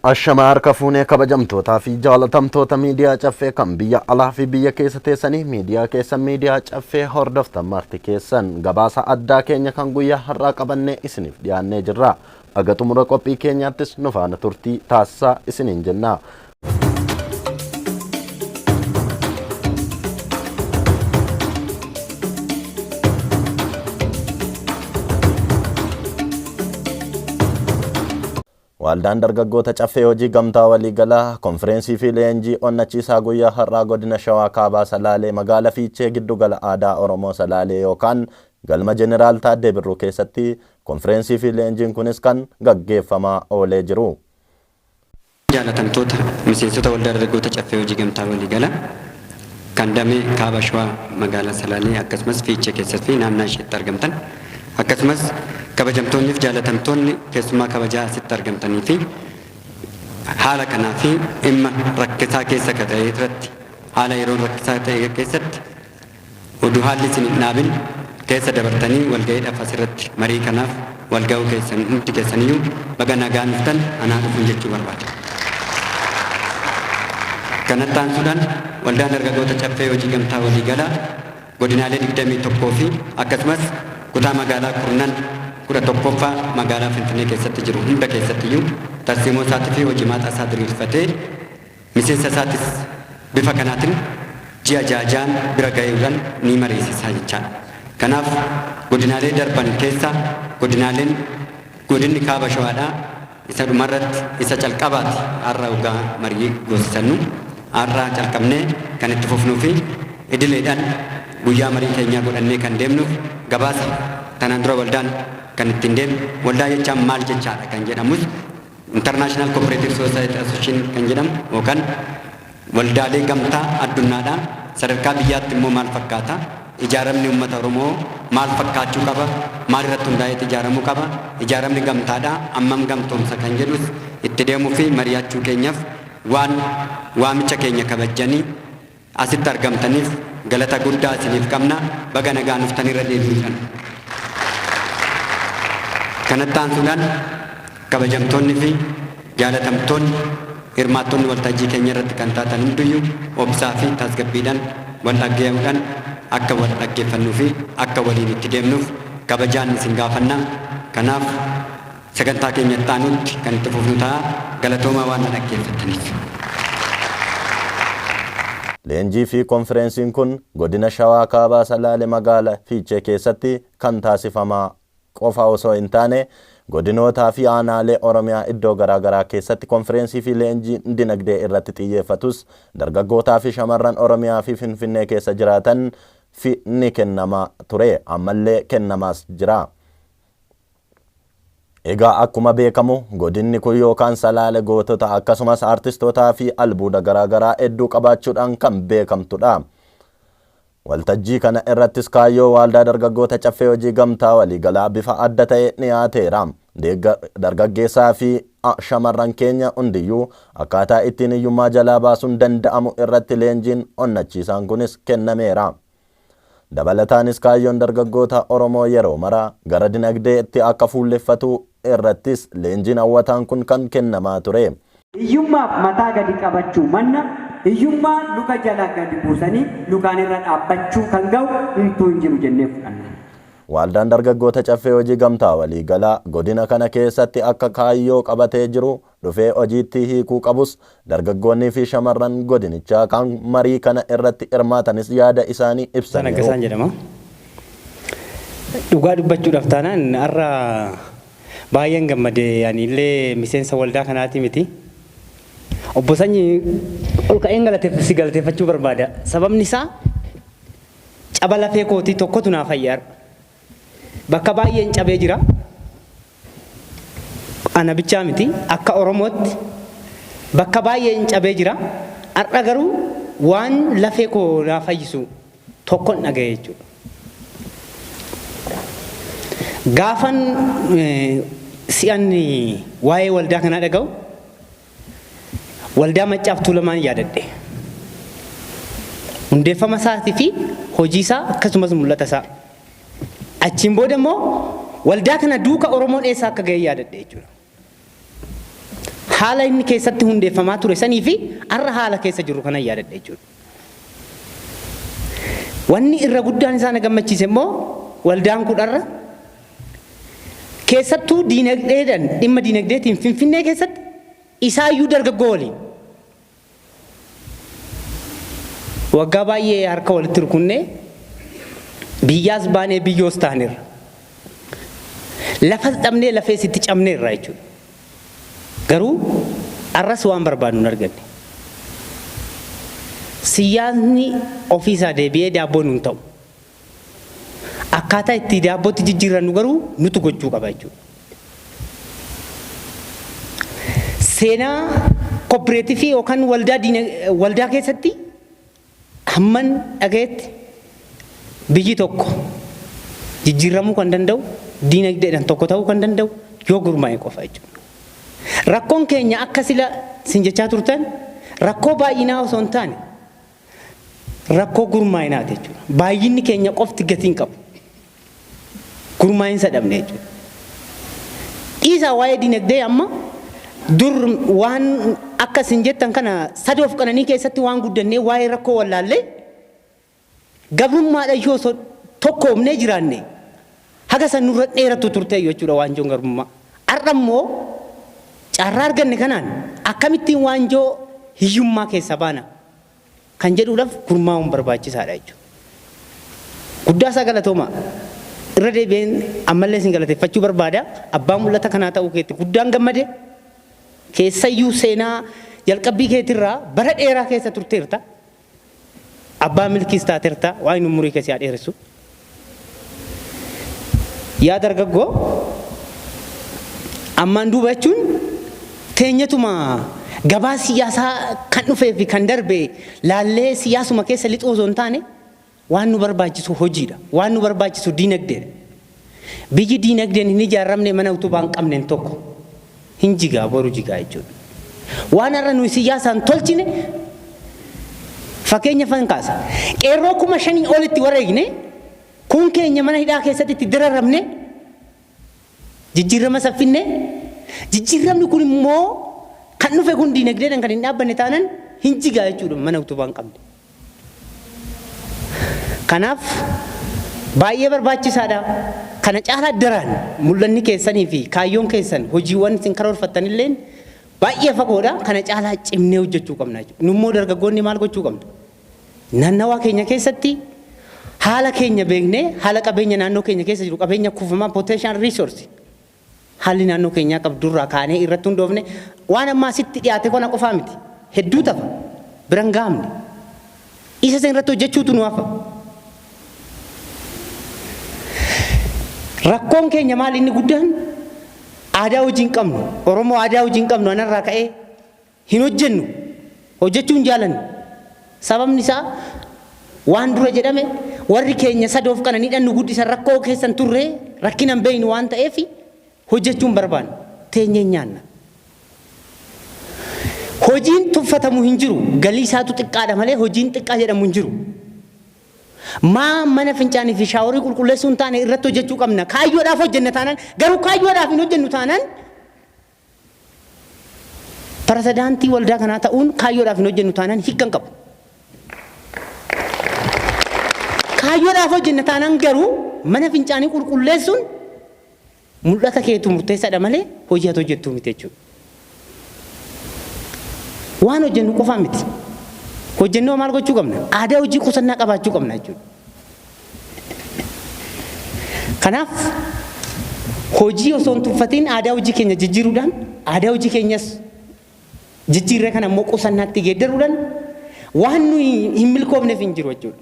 Ashamaa harka fuunee kabajamtootaa fi jaalatamtoota miidiyaa Caffee kan biyya alaa fi biyya keessa teessanii miidiyaa keessan miidiyaa Caffee hordoftan marti keessan gabaasa addaa keenya kan guyyaa har'aa qabannee isiniif dhiyaannee jirra. Aga xumura qophii keenyaattis nu faana turtii taasisaa isiniin jenna. Waldaan Dargaggoota Caffee Hojii Gamtaa Waliigalaa konfireensii fi leenjii onnachiisaa guyyaa har'aa godina Shawaa Kaabaa Salaalee magaala Fiichee giddugala aadaa Oromoo Salaalee yookaan galma Jeneraal Taaddee Birruu keessatti konfireensii fi leenjiin kunis kan gaggeeffamaa oolee jiru. Jaalatamtoota miseensota Waldaa Dargaggoota Caffee Hojii Gamtaa Waliigalaa kan damee Kaaba Shawaa magaalaa Salaalee akkasumas Fiichee keessatti fi naannaa isheetti argamtan, akkasumas kabajamtoonni fi jaalatamtoonni keessummaa kabajaa asitti argamtanii fi haala kanaa fi dhimma rakkisaa keessa ka ta'e irratti, haala yeroon rakkisaa ta'e keessatti oduu haalli isin hin dhaabin keessa dabartanii walga'iidhaaf asirratti marii kanaaf walga'uu keessan hundi keessaniyyuu baga nagaan dhuftan, anaa dhufuun jechuu barbaada. Kanatti aansuudhaan, Waldaan Dargaggoota Caffee Hojii Gamtaa Waliigalaa godinaalee 21 fi akkasumas kutaa magaalaa kurnan 11ffaa magaalaa Finfinnee keessatti jiru hunda keessattiyyuu tarsiimoo isaatii fi hojimaata isaa diriirfatee miseensa isaatis bifa kanaatiin ji'a ja'a ja'aan bira ga'uudhaan ni mariisisa jechaadha. Kanaaf godinaalee darban keessa godinaaleen godinni Kaaba Shawaadhaa isa dhumarratti isa calqabaati. Har'a dhugaa marii goosisannu har'a calqabnee kan itti fufnuu fi idileedhaan guyyaa marii keenyaa godhannee kan deemnuuf, gabaasa tanaan dura waldaan kan ittiin deemu, waldaa jechaan maal jechaadha kan jedhamus, International Cooperative Society Association kan jedhamu yookaan waldaalee gamtaa addunyaadha. Sadarkaa biyyaatti immoo maal fakkaata? Ijaaramni uummata Oromoo maal fakkaachuu qaba? Maal irratti hundaa'eet ijaaramuu qaba? Ijaaramni gamtaadha ammam gamtoomsa kan jedhus itti deemuu fi mari'achuu keenyaaf waan waamicha keenya kabajjanii asitti argamtaniif galata guddaa isiniif qabna. Baga nagaan dhuftanirra deebi'uudhaan. Kanatti aansuudhaan, kabajamtoonni fi jaalatamtoonni hirmaattonni waltajjii keenya irratti kan taatan hundiyyuu obsaa fi tasgabbiidhaan wal dhaggeeffatuudhaan akka wal dhaggeeffannuu fi akka waliin itti deemnuuf kabajaan isin gaafanna. Kanaaf sagantaa keenya itti aanutti kan itti fufnu ta'a. Galatoomaa waan na dhaggeeffattaniif. Leenjii fi konfireensiin kun godina Shawaa Kaabaa Salaale magaala Fiichee keessatti kan taasifamaa qofa osoo hin taane, godinootaa fi aanaalee Oromiyaa iddoo garaa garaa keessatti konfireensii fi leenjiin dinagdee irratti xiyyeeffatus dargaggootaa fi shamarran Oromiyaa fi Finfinnee keessa jiraatan fi ni kennamaa ture, ammallee kennamaas jira. Egaa akkuma beekamu godinni kun yookaan Salaale gootota akkasumas aartistootaa fi albuuda garaa garaa hedduu qabaachuudhaan kan beekamtudha. Waltajjii kana irrattis kaayyoo Waaldaa Dargaggoota Caffee Hojii Gamtaa Waliigalaa bifa adda ta'e dhiyaateera. Dargaggeessaa fi shamarran keenya hundiyyuu akkaataa ittiin hiyyummaa jalaa baasuun danda'amu irratti leenjiin onnachiisaan kunis kennameera. Dabalataanis kaayyoon dargaggoota Oromoo yeroo mara gara dinagdeetti akka fuulleffatu irrattis leenjiin hawwataan kun kan kennamaa ture. Hiyyummaaf mataa gadi qabachuu manna hiyyummaa luka jala gadi buusanii lukaan irra dhaabbachuu kan ga'u humtuu hin jiru jennee fudhanna. Waldaan Dargaggoota Caffee Hojii Gamtaa Waliigalaa godina kana keessatti akka kaayyoo qabatee jiru dhufee hojiitti hiikuu qabus dargaggoonnii fi shamarran godinichaa kan marii kana irratti hirmaatanis yaada isaanii ibsaniiru. Naggasaan jedhama. Dhugaa dubbachuudhaaf taanaan har'a baay'een gammade. Ani illee miseensa waldaa kanaati miti. Obbo Sanyii, ol ka'een si galateeffachuu barbaada. Sababni isaa caba lafee kootii tokkotu naa fayya har'a. Bakka baay'een cabee jira. Ana bichaa miti, akka Oromootti bakka baay'een cabee jira. Har'a garuu waan lafee koo naa fayyisu tokkon dhagaye jechuudha. Gaafan si'an waa'ee waldaa kanaa dhaga'u Waldaa Maccaaf Tuulamaan yaadadhe. Hundeeffama isaatii fi hojii isaa akkasumas mul'ata isaa. Achiin booda immoo waldaa kana duuka Oromoon eessa akka ga'e yaadadhe jechuudha. Haala inni keessatti hundeeffamaa ture sanii fi har'a haala keessa jirru kanan yaadadha jechuudha. Wanni irra guddaan isaa na gammachiise immoo waldaan kun har'a keessattuu diinagdeedhaan dhimma diinagdeetiin Finfinnee keessatti isaayyuu dargaggoo waliin waggaa baay'ee harka walitti rukunnee biyyaas baanee biyyoos taaneerra. Lafas dhabnee lafees itti cabneerra jechuudha. Garuu arras waan barbaadnu hin arganne. Siyaasni ofiisaa deebi'ee daabboo nuun ta'u. Akkaataa itti daabbootti jijjiirrannu garuu nutu gochuu qaba jechuudha. Seenaa kooppireetifii yookaan waldaa waldaa keessatti hamman dhagayetti biyyi tokko jijjiirramuu kan danda'u, diinagdeedhaan tokko ta'uu kan danda'u yoo gurmaa'e qofa jechuudha. Rakkoon keenya akka sila sin jechaa turtan rakkoo baay'inaa osoo hin taane rakkoo gurmaa'inaati jechuudha. Baay'inni keenya qofti gatii hin qabu. Gurmaa'insa dhabne jechuudha. Dhiisaa waa'ee dinagdee, amma dur waan akka isin jettan kana sadoof qananii keessatti waan guddannee waa'ee rakkoo wallaallee gabrummaadha yoo osoo tokkoomnee jiraanne haga san nurra dheerattu turte jechuudha waanjoon garbummaa. Har'a immoo carraa arganne kanaan akkamittiin waanjoo hiyyummaa keessa baana kan jedhuudhaaf gurmaa'uun barbaachisaadha jechuudha. Guddaa isaa galatooma. Irra deebi'een ammallee isin galateeffachuu barbaada. Abbaa mul'ata kanaa ta'uu keetti guddaan gammade. Keessayyuu seenaa jalqabbii keetirraa bara dheeraa keessa turteerta. Abbaa milkiis taateerta, waan inni umurii keessi haa dheeressu. Yaa dargaggoo, ammaan duuba jechuun teenyatuma gabaa siyaasaa kan dhufee fi kan darbe laallee siyaasuma keessa lixuu osoo hin taane, waan nu barbaachisu hojiidha. Waan nu barbaachisu diinagdeedha. Biyyi diinagdeen hin ijaaramne mana utubaa hin qabneen tokko hin jigaa, boru jigaa jechuudha. Waan har'a nuyi siyaasaan tolchine, fakkeenya fan kaasa. Qeerroo 5,000 olitti wareegne, kun keenya mana hidhaa keessatti itti dararamne, jijjiirama saffinne. Jijjiiramni kun immoo kan dhufe kun diinagdeedhaan kan hin dhaabbanne taanan hin jigaa jechuudha, mana utubaa hin qabne. Kanaaf baay'ee barbaachisaadha. Kana caalaa daraan mul'anni keessanii fi kaayyoon keessan, hojiiwwan isin karoorfattan illeen baay'ee fagoodha. Kana caalaa cimnee hojjechuu qabna jechuudha. Nummoo dargaggoonni maal gochuu qabna? Naannawaa keenya keessatti haala keenya beeknee, haala qabeenya naannoo keenya keessa jiru, qabeenya kuufamaa, potential resource haalli naannoo keenyaa qabdurraa kaanee irratti hundoofne, waan ammaa asitti dhiyaate kana qofaa miti. Hedduu tafa biran gahamne. Isa san irratti hojjechuutu nu hafa. Rakkoon keenya maal inni guddaan? Aadaa hojii hin qabnu. Oromoo aadaa hojii hin qabnu, anarraa ka'ee hin hojjennu. Hojjechuu hin jaalannu. Sababni isaa waan dura jedhame, warri keenya sadoof qananiidhaan nu guddisan, rakkoo keessan turre, rakkina hin beeknu waan ta'eef hojjechuu hin barbaannu. Teenyee nyaanna. Hojiin tuffatamu hin jiru. Galii isaatu xiqqaadha malee hojiin xiqqaa jedhamu hin jiru. Maa mana fincaanii fi shaaworii qulqulleessuu hin taane irratti hojjechuu qabna. Kaayyoodhaaf hojjenna taanaan, garuu kaayyoodhaaf hin hojjennu taanaan, pirezidaantii waldaa kanaa ta'uun kaayyoodhaaf hin hojjennu taanaan hiikka hin qabu. Kaayyoodhaaf hojjenna taanaan garuu mana fincaanii qulqulleessuun mul'ata keetu murteessaadha malee hojii ati hojjettuu miti jechuudha. Waan hojjennu qofaa miti. Hojjennoo maal gochuu qabna? Aadaa hojii qusannaa qabaachuu qabna jechuudha. Kanaaf hojii osoo hin tuffatiin aadaa hojii keenya jijjiiruudhaan, aadaa hojii keenyas jijjiirree kana immoo qusannaatti geeddaruudhaan waan nuyi hin milkoofneef hin jiru jechuudha.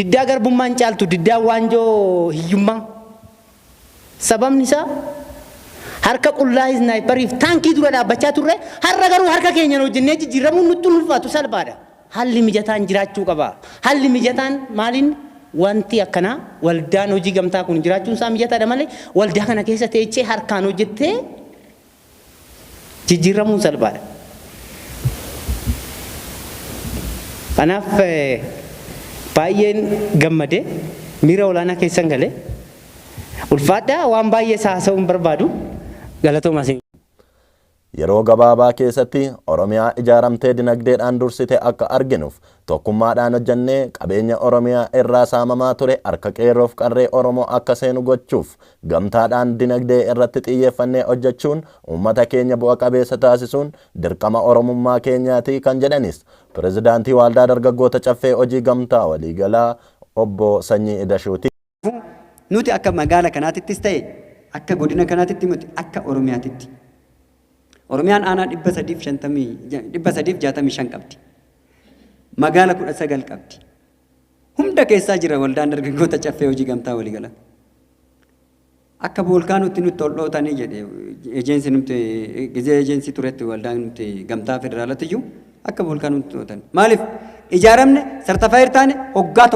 Diddaa garbummaan caaltu diddaa waanjoo hiyyummaa. Sababni isaa harka qullaa isnaayipariif taankii dura dhaabbachaa turre, har'a garuu harka keenyaan hojjennee jijjiiramuun nutti ulfaatu, salphaadha. Haalli mijataan jiraachuu qaba. Haalli mijataan maaliin? Wanti akkanaa waldaan hojii gamtaa kun jiraachuun isaa mijataadha malee waldaa kana keessa teechee harkaan hojjettee jijjiiramuun salphaadha. Kanaaf baay'een gammade, miira olaanaa keessan galee, ulfaadhaa, waan baay'ee isaa haasa'uu hin barbaadu, galatooma isin. Yeroo gabaabaa keessatti Oromiyaa ijaaramtee dinagdeedhaan dursite akka arginuuf tokkummaadhaan hojjannee qabeenya Oromiyaa irraa saamamaa ture harka qeerroof qarree Oromoo akka seenu gochuuf gamtaadhaan dinagdee irratti xiyyeeffannee hojjechuun uummata keenya bu'a qabeessa taasisuun dirqama Oromummaa keenyaati kan jedhanis Pirezidaantii Waaldaa Dargaggoota Caffee Hojii Gamtaa Waliigalaa Obbo Sanyii Idashuuti. Nuti akka magaala kanaatittis ta'e, akka godina kanaatitti miti, akka Oromiyaatitti. Oromiyaan aanaa 365 qabdi. Magaala 19 qabdi. Hunda keessaa jira Waldaan Dargaggoota Caffee Hojii Gamtaa Waliigalaa. Akka voolkaanootti nutti ol dhootanii jedhe ejeensi nuti gizee ejensii turetti, waldaan nuti gamtaa federaalatti iyyuu akka voolkaanootti dhootan. Maaliif ijaaramne, certified taane, hoggaa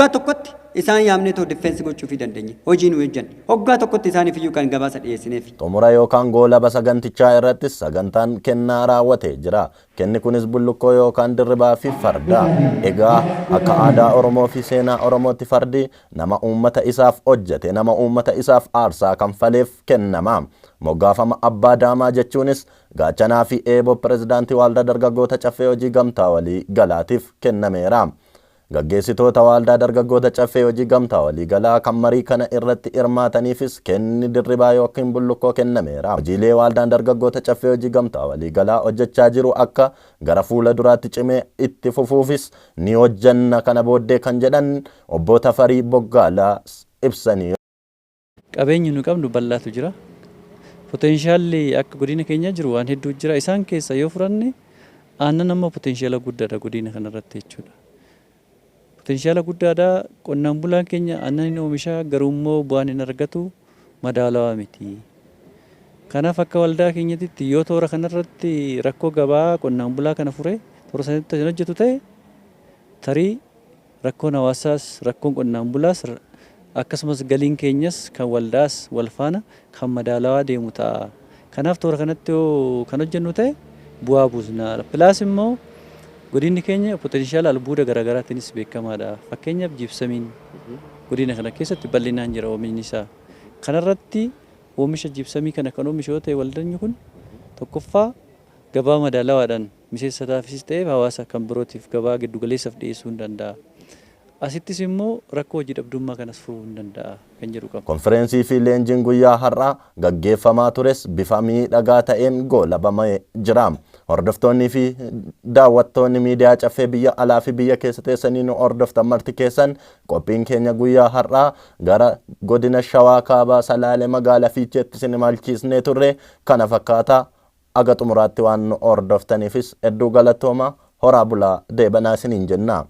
tokkotti isaan yaamnee too defense gochuufii dandeenye, hojii nu hojjanne hoggaa tokkotti isaaniif iyyuu kan gabaasa dhiyeessineef. Xumura yookaan goolaba sagantichaa irrattis sagantaan kennaa raawwatee jira. Kenni kunis bullukkoo yookaan dirribaa fi farda. Egaa akka aadaa Oromoo fi seenaa Oromootti fardi nama uummata isaaf hojjete, nama uummata isaaf aarsaa kanfaleef kennama. Moggaafama Abbaa Daamaa jechuunis gaachanaa fi eeboo pirezidaantii Waaldaa Dargaggoota Caffee Hojii Gamtaa Walii Galaatiif kennameera. Gaggeessitoota Waaldaa Dargaggoota Caffee Hojii Gamtaa Waliigalaa kan marii kana irratti hirmaataniifis kenni dirribaa yookiin bullukkoo kennameera. Hojiilee Waaldaan Dargaggoota Caffee Hojii Gamtaa Waliigalaa hojjechaa jiru akka gara fuula duraatti cimee itti fufuufis ni hojjanna kana booddee kan jedhan Obbo Tafarii Boggaalaa ibsanii. Qabeenyi nu qabnu bal'aatu jira. Potentialli akka godina keenyaa jiru waan hedduu jira. Isaan keessa yoo fudhanne, aannan amma potentiala guddaadha godina kanarratti jechuudha. Potentiala guddaadha. Qonnaan bulaan keenya aannan hin oomisha, garuu immoo bu'aan hin argatu madaalawaa miti. Kanaaf akka waldaa keenyatti yoo toora kanarratti rakkoo gabaa qonnaan bulaa kana fure, toora sanatti kan hojjetu ta'e, tarii rakkoon hawaasaas, rakkoon qonnaan bulaas, akkasumas galiin keenyas kan waldaas wal faana kan madaalawaa deemu ta'a. Kanaaf toora kanatti yoo kan hojjennu ta'e bu'aa buusna. Plus immoo godinni keenya potentiala albuuda garaagaraatiinis beekamaadha. Fakkeenyaaf gypsumiin godina kana keessatti bal'inaan jira oomishni isaa. Kanarratti oomisha gypsumii kana kan oomishu yoo ta'e, waldaan kun tokkoffaa gabaa madaalawaadhaan miseensotaafis ta'e hawaasa kan birootiif gabaa giddugaleessaaf dhiyeessuu hin danda'a. Asittis immoo rakkoo hojii dhabdummaa kanas furuu hin danda'a kan jedhu qaba. Konfireensii fi leenjiin guyyaa har'aa gaggeeffamaa tures bifa miidhagaa ta'een goolabamee jira. Hordoftoonnii fi daawwattoonni miidiyaa Caffee biyya alaa fi biyya keessa teessanii nu hordoftan marti keessan, qophiin keenya guyyaa har'aa gara godina Shawaa Kaabaa Salaalee magaalaa Fiicheetti isin imalchiisnee turre kana fakkaata. Aga xumuraatti waan nu hordoftaniifis hedduu galatooma, horaa bulaa, deebanaa isiniin jenna.